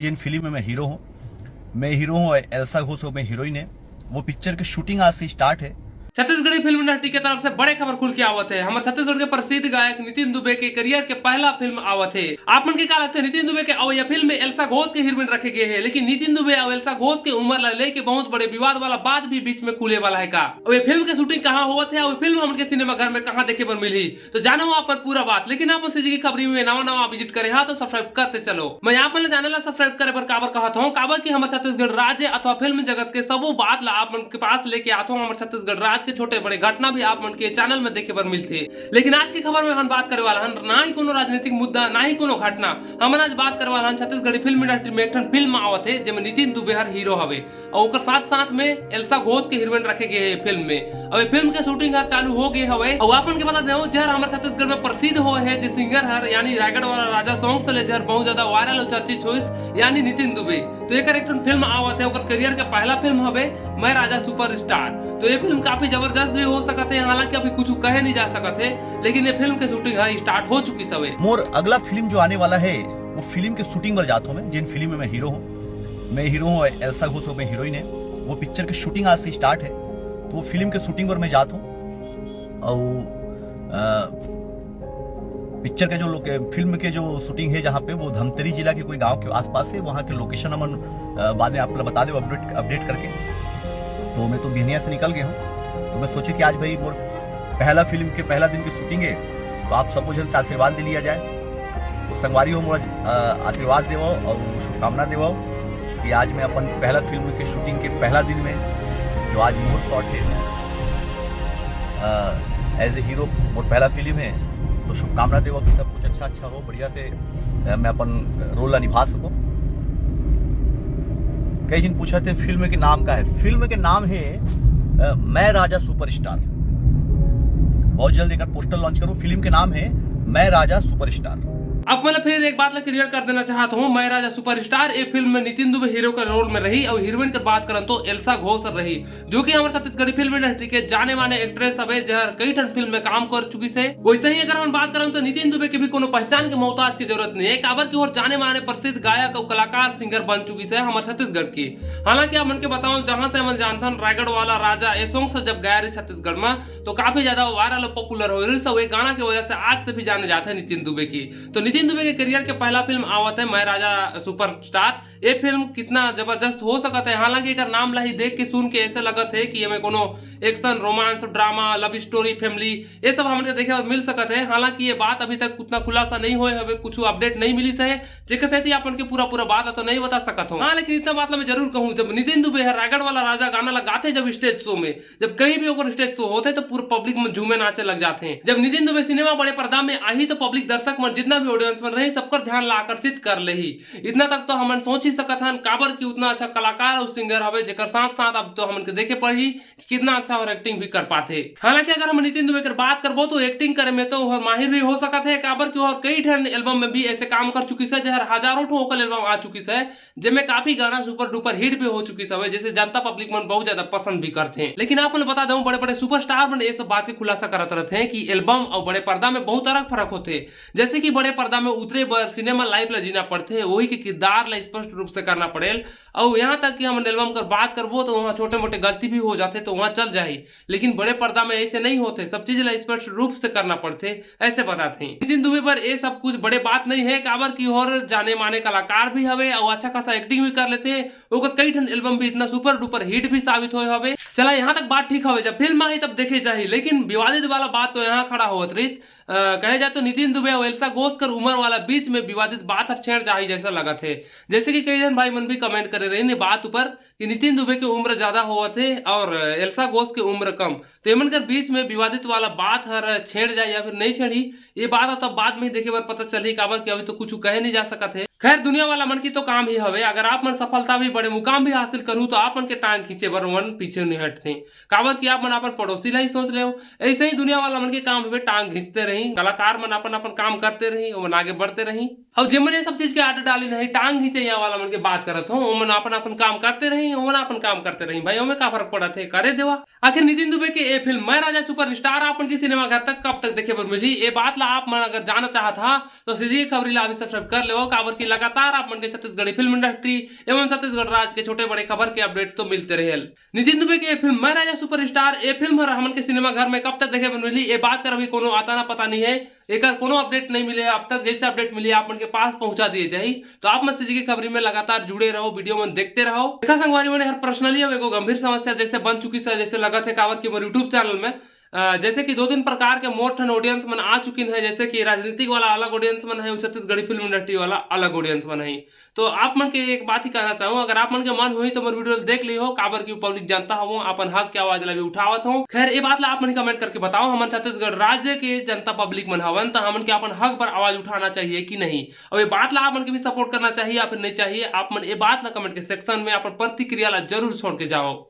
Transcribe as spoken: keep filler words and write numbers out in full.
जिन फिल्म में मैं हीरो हूँ, मैं हीरो हूँ और एल्सा घोष में हीरोइन है। वो पिक्चर की शूटिंग आज से स्टार्ट है। छत्तीसगढ़ी फिल्म इंडस्ट्री के तरफ से बड़े खबर खुल के आवत है। हमर छत्तीसगढ़ के प्रसिद्ध गायक नितिन दुबे के करियर के पहला फिल्म आवत है। आप मन के का लगथे, नितिन दुबे के अउ ये फिल्म में एल्सा घोष के हीरोइन रखे गए हैं, लेकिन नितिन दुबे अउ एल्सा घोष के उम्र ला लेके बहुत बड़े विवाद वाला बात भी बीच में खुले वाला है का? अउ ये फिल्म के शूटिंग कहाँ होवत है अउ ये फिल्म हमन के सिनेमा घर में कहाँ देखे बर मिलही? तो जानो आप मन पूरा बात। लेकिन आप मन से जी की खबरी में नवा नवा विजिट करे हा तो सब्सक्राइब करते चलो। मैं आप मन ला जाने ला सब्सक्राइब करे बर काबर कहत हूँ, काबर कि हमर छत्तीसगढ़ राज्य अथवा फिल्म जगत के सबो बात ला आप मन के पास लेके आत हूँ। हमर छत्तीसगढ़ राज्य के छोटे बड़े घटना भी आप मन के चैनल में देखे बर मिलथे। लेकिन आज की खबर में हम बात करे वाला हन ना ही कोनो राजनीतिक मुद्दा, ना ही कोनो घटना। हमन आज बात करे वाला हन छत्तीसगढ़ी फिल्म इंडस्ट्री में एक ठन फिल्म आवत है, जेमे नितिन दुबे हर हीरो हवे। अउ ओकर साथ साथ में एल्सा घोष के हीरोइन रखे गए हे फिल्म में। अउ ये फिल्म के शूटिंग हर चालू हो गए हवे। अउ आप मन के बता देहूं, जेहर हमर छत्तीसगढ़ में प्रसिद्ध होए हे, जे सिंगर हर यानी रायगढ़ वाला राजा सॉन्ग से ले जेहर बहुत ज्यादा वायरल अउ चर्चित होइस, यानी नितिन दुबे। तो एकर एक ठन फिल्म आवत है, ओकर करियर के पहला फिल्म हवे मैं राजा सुपरस्टार। तो ये फिल्म काफी जबरदस्त भी हो सकत है, हालांकि अभी कुछ कहे नहीं जा सकत है, लेकिन ये फिल्म के शूटिंग है स्टार्ट हो चुकी हवे। मोर अगला फिल्म जो आने वाला है, वो फिल्म के शूटिंग बर जात हूँ मैं, जिन फिल्म में मैं हीरो हूँ। मैं हीरो हूँ और एल्सा घोष में हीरोइन है। वो पिक्चर की शूटिंग आज से स्टार्ट है, तो वो फिल्म के शूटिंग पर मैं जात हूँ। और अ, पिक्चर के जो लोके-, फिल्म के जो शूटिंग है जहाँ पे, वो धमतरी जिला के कोई गांव के आसपास है। वहाँ के लोकेशन हमन अ, बाद में आप लोग बता दे अपडेट अपडेट करके। तो मैं तो बिहनिया से निकल गया हूँ, तो मैं सोचे कि आज भाई मोर पहला फिल्म के पहला दिन की शूटिंग है, तो आप सब झन से आशीर्वाद ले लिया जाए। तो संगवारी हो, मोर, अ, आशीर्वाद देवो और शुभकामना देवो कि आज मैं अपन पहला फिल्म के शूटिंग के पहला दिन में, जो आज मोर शॉट है, एज ए हीरो मोर पहला फिल्म है, तो शुभकामना देवो कि सब कुछ अच्छा अच्छा हो, बढ़िया से अ, मैं अपन रोल ला निभा सकूं। कई झन पूछत हे फिल्म के नाम का है। फिल्म के नाम है अ, मैं राजा सुपरस्टार। बहुत जल्द एक पोस्टर लॉन्च करूं। फिल्म के नाम है मैं राजा सुपरस्टार। अब मैं फिर एक बात ला क्लियर कर देना चाहत हूँ, मैं राजा सुपरस्टार ये फिल्म में नितिन दुबे हीरो के रोल में रही और हीरोइन के बात करन तो एल्सा घोष रही, जो कि हमर छत्तीसगढ़ी फिल्म इंडस्ट्री के जाने माने एक्ट्रेस हवे, जेहर कई ठन फिल्म में काम कर चुकी से। वैसे ही अगर हम बात करन तो नितिन दुबे के भी कोनो पहचान के मोहताज की जरूरत नहीं है, काबर कि ओहर जाने माने प्रसिद्ध गायक और कलाकार सिंगर बन चुकी से हमर छत्तीसगढ़ की। हालांकि आप मन के बताओ, जहां से हमन जानथन रायगढ़ वाला राजा ए सॉन्ग से जब गाया रही छत्तीसगढ़ में, तो काफी ज्यादा वायरल और पॉपुलर हो रही। सब एक गाना की वजह से आज से भी जाने जाते हैं नितिन दुबे की। तो नितिन दुबे के करियर के पहला फिल्म आवत है मैं राजा सुपरस्टार। ये फिल्म कितना जबरदस्त हो सकत है, हालांकि एकर नाम ला ही देख के सुन के ऐसे लगत है कि एमे कोनो एक्शन, रोमांस, ड्रामा, लव स्टोरी, फैमिली, ये सब हमन के देखे बर मिल सकत है। हालांकि ये बात अभी तक उतना खुलासा नहीं होए हवे, कुछ अपडेट नहीं मिलिस है, जेकर सेती आप मन के पूरा पूरा बात ला तो नहीं बता सकत हूँ। हाँ, लेकिन इतना बात ला मैं जरूर कहूँ, जब नितिन दुबे हर रायगढ़ वाला राजा गाना ला गाथे जब स्टेज शो में, जब कहीं भी ओकर स्टेज शो होथे तो पूरा पब्लिक मन झूमे नाचे लग जाथे। जब नितिन दुबे सिनेमा बड़े पर्दा में आही तो पब्लिक दर्शक मन जितना भी ऑडियंस मन रही सबकर ध्यान ला आकर्षित कर लेही। इतना तक तो हमन सोच ही सकत हन, काबर कि उतना अच्छा कलाकार अउ सिंगर हवे, जेकर साथ साथ अब तो हमन के देखे पड़ही कि कितना अच्छा और एक्टिंग भी कर पाथे। हालांकि अगर हम नितिन दुबे कर बात करबो तो एक्टिंग करे में तो ओहर माहिर भी हो सकत है, काबर कि ओहर कई ठन एल्बम में भी ऐसे काम कर चुकी से, जेहर हजारों ठो ओकर एल्बम आ चुकी से, जेमे काफी गाना सुपर डुपर हिट भी हो चुकी हवे, जैसे जनता पब्लिक मन बहुत ज्यादा पसंद भी करथे। लेकिन आप मन बता दऊं, बड़े बड़े सुपरस्टार मन ये सब बात के खुलासा करत रहते हैं कि एल्बम और बड़े पर्दा में बहुत अलग फर्क होथे। जैसे कि बड़े पर्दा में उतरे बर सिनेमा लाइफ ला जीना पड़थे, वही के किरदार ला स्पष्ट रूप से करना पड़ेल। और यहाँ तक कि हमन एल्बम कर बात करबो तो वहाँ छोटे मोटे गलती भी हो जाथे तो वहाँ चल जाही, लेकिन बड़े पर्दा में ऐसे नहीं होथे, सब चीज ला स्पष्ट रूप से करना पड़थे, ऐसे बताथे। नितिन दुबे बर ये सब कुछ बड़े बात नहीं है, काबर कि ओहर जाने माने कलाकार भी हवे और अच्छा खासा एक्टिंग भी कर लेथे। ओकर कई ठन एल्बम भी इतना सुपर डुपर हिट भी साबित होए हवे। चला, यहाँ तक बात ठीक हवे, जब फिल्म आही तब देखे जाही, लेकिन विवादित वाला बात तो यहाँ खड़ा होत रहिस। अ, कहे जाए तो नितिन दुबे और एल्सा घोष कर उम्र वाला बीच में विवादित बात हर छेड़ जाही जैसा लगत है। जैसे कि कई जन भाई मन भी कमेंट करे रहिन ये बात ऊपर कि नितिन दुबे के उम्र ज्यादा होवत है और एल्सा घोष के उम्र कम, तो एमन कर बीच में विवादित वाला बात हर छेड़ जाए या फिर नहीं छेड़ी, ये बात तो बाद में ही देखे बर पता चलही, काबर कि अभी तो कुछ कहे नहीं जा सकत है। खैर, दुनिया वाला मन की तो काम ही हवे, अगर आप मन सफलता भी, बड़े मुकाम भी हासिल करू तो आप मन के टांग खींचे बर ओमन पीछे नहीं हटथे, काबर कि आप मन अपन पड़ोसी ला ही सोच लेव। ऐसे ही दुनिया वाला मन के काम हवे, टांग खींचते रही, कलाकार मन अपन अपन काम करते रही, ओमन आगे बढ़ते रही। अउ जेमन ये सब चीज के आर्डर डालिन हे, टांग खींचे यहाँ वाला मन के बात करत हो, ओमन अपन अपन काम करते रही, ओमन अपन काम करते रही भाई, ओमे का फर्क पड़त हे, करे देवा। आखिर नितिन दुबे के ये फिल्म मैं राजा सुपरस्टार आप मन के सिनेमाघर तक कब तक देखे बर मिलही, ये बात ला आप मन अगर जानना चाहत हा तो सीजी के खबरी ला अभी सब्सक्राइब कर लेवो, काबर कि लगातार आप मन के छत्तीसगढ़ी फिल्म इंडस्ट्री एवं छत्तीसगढ़ राज्य के छोटे बड़े खबर के अपडेट तो मिलते रहेल। नितिन दुबे के ये फिल्म मैं राजा सुपरस्टार, ये फिल्म हर हमन के सिनेमाघर में कब तक देखे बर मिलही, ये बात कर अभी कोनो आता ना पता नहीं है, एकर कोनो अपडेट नहीं मिले अब तक। जैसे अपडेट मिली आप मन के पास पहुंचा दिए जाही। तो आप मन सीजी के खबरी में लगातार जुड़े रहो, वीडियो मन देखते रहो। देखा संगवारी मन, हर पर्सनली अब एगो गंभीर समस्या जैसे बन चुकी है, जैसे लगत है काबर कि मोर YouTube चैनल में अ, जैसे कि दो तीन प्रकार के मोर ठन ऑडियंस मन आ चुकिन है, जैसे कि राजनीतिक वाला अलग ऑडियंस मन है, छत्तीसगढ़ी फिल्म इंडस्ट्री वाला अलग ऑडियंस मन है। तो आप मन के एक बात ही कहना चाहूँ, अगर आप मन के मन होही तो मोर वीडियो देख लिहो, काबर कि पब्लिक जनता हवो, अपन हक के आवाज ला भी उठावत हो। खैर, ये बात ला आप मन कमेंट करके बताओ, हमन छत्तीसगढ़ राज्य के जनता पब्लिक मन हवन, तो हमन के अपन हक पर आवाज उठाना चाहिए कि नहीं? अब ये बात ला आप मन के भी सपोर्ट करना चाहिए या फिर नहीं चाहिए, आप मन ये बात ला कमेंट के सेक्शन में अपन प्रतिक्रिया ला जरूर छोड़ के जाओ।